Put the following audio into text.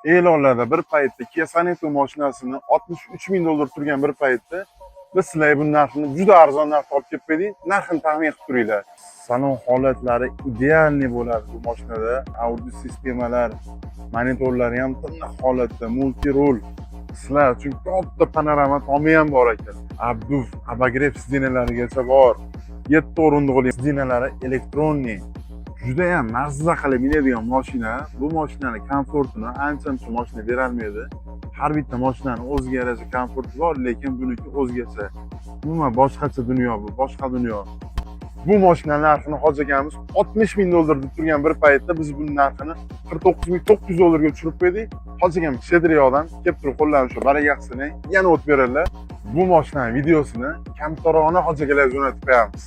E'lonlarda bir paytda Kia Soneto mashinasini 63 ming dollar turgan bir paytda biz sizlarga bu narxini juda arzon narxda olib kelib qo'ydik. Narxini taxmin qilib turinglar. Salon holatlari идеальный bo'ladi bu mashinada. Audio sistemalar, monitorlari ham tiniq holatda, мультируль. Sizlar uchun katta panorama tomi ham bor ekan. Обдув, обогрев сиденья larigacha bor. 7 o'rindiqli, сиденья lari электронный. Judayam mazza qilib minadigan mashina. Bu mashinani komfortini ancha muncha mashina berolmaydi. Har bitta mashinani o'ziga yarasha komforti bor, lekin buniki o'zgacha. Umuman boshqacha dunyo bu, boshqa dunyo. Bu mashina narxini hoji akamiz 60 ming dollar deb turgan bir paytda biz buni narxini 49 900 dollarga tushirib qo'ydik. Hoji akam щедрый odam, kelib turib qo'llarini shu baraka qilsin, yana o't beradilar. Bu mashinani videosini kamtarona hoji akalarga jo'natib qo'yamiz.